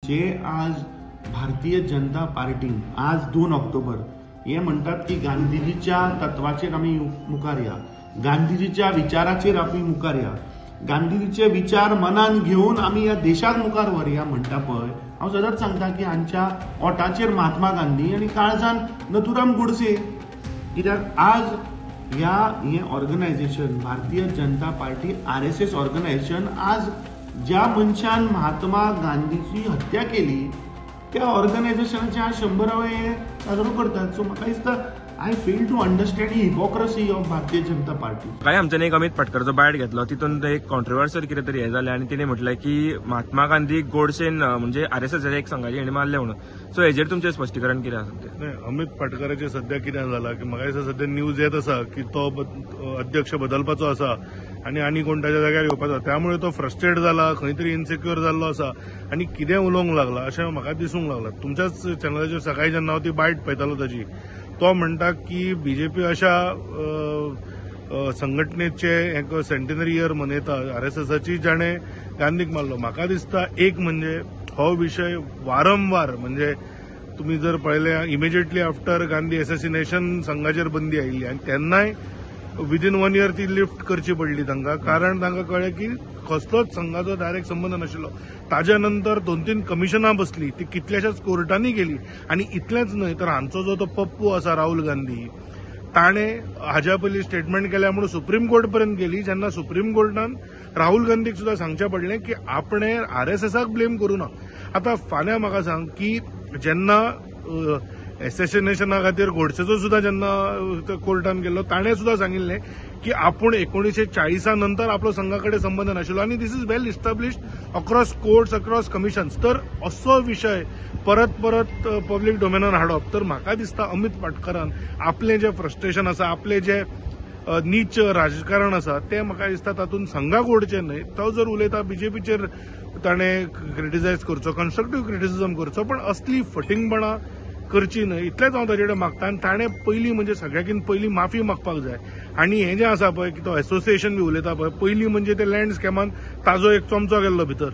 जे आज भारतीय जनता पार्टी आज 2 ऑक्टोबर हे म्हणटात की गांधीजीच्या तत्वाचेर आमी मुखार या, गांधीजीच्या विचाराचेर आमी मुखार या, गांधीजीचे विचार मनान घेवन आमी ह्या देशाक मुखार व्हरया म्हणटा पळय, हांव सदांच सांगता की हांच्या ओटाचेर महात्मा गांधी आनी काळजान नथुराम गोडसे. कित्याक आज ह्या हें organisation Bharatiya Janata party RSS organisation आज ज्या मनशान महात्मा गांधीची हत्या केली त्या ऑर्गनायझेशनाचे आज 100वे हे साजरो करतात. सो म्हाका दिसता I fail to understand he hypocrisy of Bharatiya Janata party. काय आमच्यानी एक अमित पाटकरचो बायट घेतलो, तितून एक कॉन्ट्रोवर्सल कितें तरी हें जालें आनी तिणें म्हटलें की महात्मा गांधी गोडसेन म्हणजे आरएसएस एक संघाची हेणें मारलें म्हणून. सो हेजेर तुमचें स्पश्टीकरण कितें आसा तें? न्हय, अमित पाटकराचें सद्या कितें जालां की म्हाका दिसता सद्या न्यूज येत आसा की तो अध्यक्ष बदलपाचो आसा आनी आनी कोण ताच्या जाग्यार येवपाचो, त्यामुळे तो फ्रस्ट्रेट जाला, खंय तरी इनसेक्युअर जाल्लो आसा आनी कितें उलोवंक लागला अशें म्हाका दिसूंक लागलां. तुमच्याच चॅनलाचेर सकाळी जेन्ना हांव ती बायट पळयतालो ताजी, तो म्हणटा की बीजेपी अशा संघटनेचे एक सेंटेनरी इयर मनयता आरएसएसाची, जाणें गांधीक मारलो. म्हाका दिसता एक म्हणजे हो विशय वारंवार म्हणजे तुमी जर पळयलें इमिजिएटली आफ्टर गांधी एसेसिनेशन संघाचेर बंदी आयिल्ली आनी तेन्नाय विदीन 1 इयर ती लिफ्ट करची पडली तांकां, कारण तांकां कळ्ळें की कसलोच संघाचो डायरेक्ट संबंद नाशिल्लो. ताज्या नंतर 2-3 कमिशनां बसली, ती कितल्याशाच कोर्टांनी गेली. आनी इतलेंच न्हय तर हांचो जो तो पप्पू आसा राहुल गांधी, ताणें हाज्या पयलीं स्टेटमेंट केल्या म्हणून सुप्रीम कोर्ट पर्यंत गेली, जेन्ना सुप्रीम कोर्टान राहुल गांधीक सुद्दां सांगचें पडलें की आपणें आरएसएसाक ब्लेम करूं ना. आतां फाल्यां म्हाका सांग की जेन्ना एसेसिनेशना खातीर गोडसेचो सुद्दां जेन्ना कोर्टान गेल्लो, ताणें सुद्दां सांगिल्लें की आपूण 1940 नंतर आपलो संघा कडेन संबंद नाशिल्लो आनी this is well established across courts, across commissions. तर असो विशय परत परत पब्लीक डोमेनान हाडप, तर म्हाका दिसता अमित पाटकरान आपलें जें फ्रस्ट्रेशन आसा, आपलें जें नीच राजकारण आसा तें म्हाका दिसता तातूंत संघाक ओडचें न्हय. तो जर उलयता बीजेपीचेर ताणें क्रिटिसायज करचो, कन्स्ट्रक्टीव क्रिटिसिजम करचो, पण असली फटींगपणां करची न्हय इतलेंच हांव ताजे कडेन मागता. आनी ताणें पयलीं म्हणजे सगळ्याकीन पयलीं माफी मागपाक जाय. आनी हें जें आसा पळय की तो एसोसिएशन बी उलयता पळय, पयलीं म्हणजे ते लँड स्कॅमान ताजो एक चमचो गेल्लो भितर,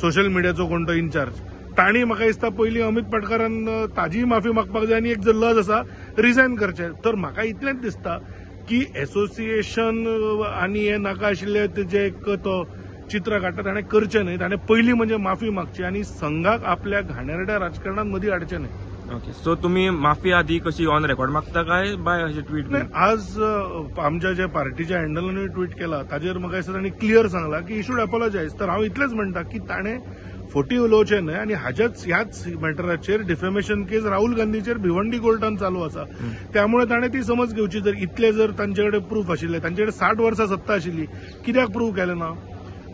सोशल मिडियाचो कोण तो इन्चार्ज, तांणी म्हाका दिसता पयलीं अमित पाटकरान ताजीय माफी मागपाक जाय आनी एक जर लज आसा रिजायन करचें. तर म्हाका इतलेंच दिसता की एसोसिएशन आनी हें नाका आशिल्लें तेजें एक तो चित्र काडटा ताणें करचें न्हय. ताणें पयलीं म्हणजे माफी मागची आनी संघाक आपल्या घाणेरड्या राजकारणांत मदीं हाडचें न्हय. ओके, सो तुम्ही माफी आधी कशी ऑन रेकॉर्ड मागता काय बाय अशें ट्वीट? नाही, आज आमच्या जे पार्टीच्या हँडलानूय ट्वीट केला ताजेर म्हाका दिसता तांणी क्लियर सांगला की he should apologise. तर हांव इतलेंच म्हणटा की ताणें फोटी उलोवचें न्हय आनी हाज्याच ह्याच मॅटराचेर डिफेमेशन केस राहुल गांधीचेर भिवंडी कोर्टान चालू आसा, त्यामुळे ताणें ती समज घेवची. जर इतले जर तांचे कडेन प्रूफ आशिल्ले, तांचे कडेन 60 वर्सां सत्ता आशिल्ली, कित्याक प्रूफ केलें ना?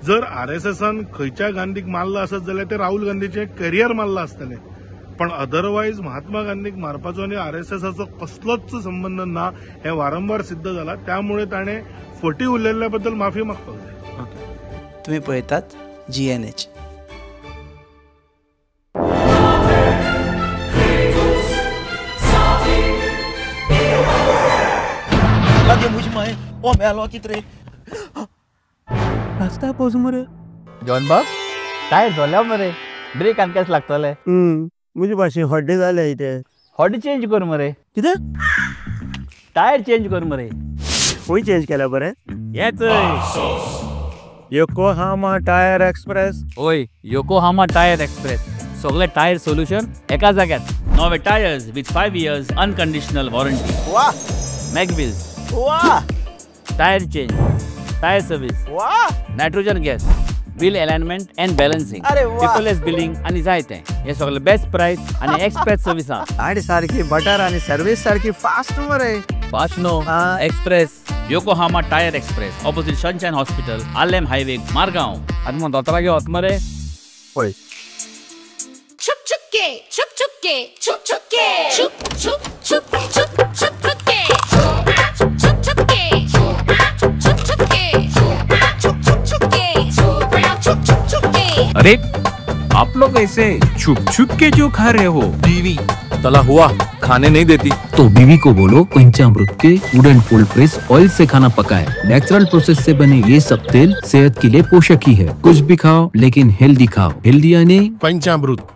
जर आरएसएसान खंयच्या गांधीक मारला आसत जाल्यार ते राहुल गांधीचें करियर मारलां आसतलें, पण अदरवायज महात्मा गांधीक मारपाचो आनी आरएसएसाचो कसलोच संबंद ना हें वारंवार सिद्ध जाला. त्यामुळे ताणें फटी उलयल्ल्या बद्दल माफी मागपाक जाय. तुम्ही पळयतात GNH. ओ मेलो कित रे रस्ता पोज मरे जॉन बाब टायर जोल्या मरे, ब्रेक आनी लागतले. म्हजे भाशेन हड्डे जाले ते, हड्डे चेंज कर मरे. कितें टायर चेंज कर मरे? खंय चेंज केल्या बरें? हेच योकोहामा टायर एक्सप्रेस. ओय, योकोहामा टायर एक्सप्रेस, सगळे टायर सोल्युशन एका जाग्यार. नवे tyres with 5 years unconditional warranty. वा मॅगव्हील्स, वा टायर चेंज, टायर सर्विस, वा nitrogen gas, wheel alignment and balancing, paperless billing आनी जायते. हे सगळे बेस्ट प्राइस आनी एक्सप्रेस सर्विसा. आणि सारखी बटर आणि सर्विस सारखी फास्ट मरे. Fast no, express. Yokohama tyre express, opposite Sunshine hospital, Arlem highway, Margao. आतां मग दोतोराक वच मरे. पळय छुप छुप के, छुप छुप के, छुप छुप के, छुप छुप छुप छुप छुप छुप के, छुप छुप छुप के, छुप छुप के, छुप छुप छुप के, छुप छुप छुप के। अरे आप लोग ऐसे छुप छुप के जो खा रहे हो? टीवी, तला हुआ खाने नहीं देती। तो बीवी को बोलो पंचामृत के वुडन कोल्ड प्रेस ऑयल से खाना पकाए। नेचुरल प्रोसेस से बने ये सब तेल सेहत के लिए पोषक ही है। कुछ भी खाओ लेकिन हेल्दी खाओ। हेल्दी यानी पंचामृत।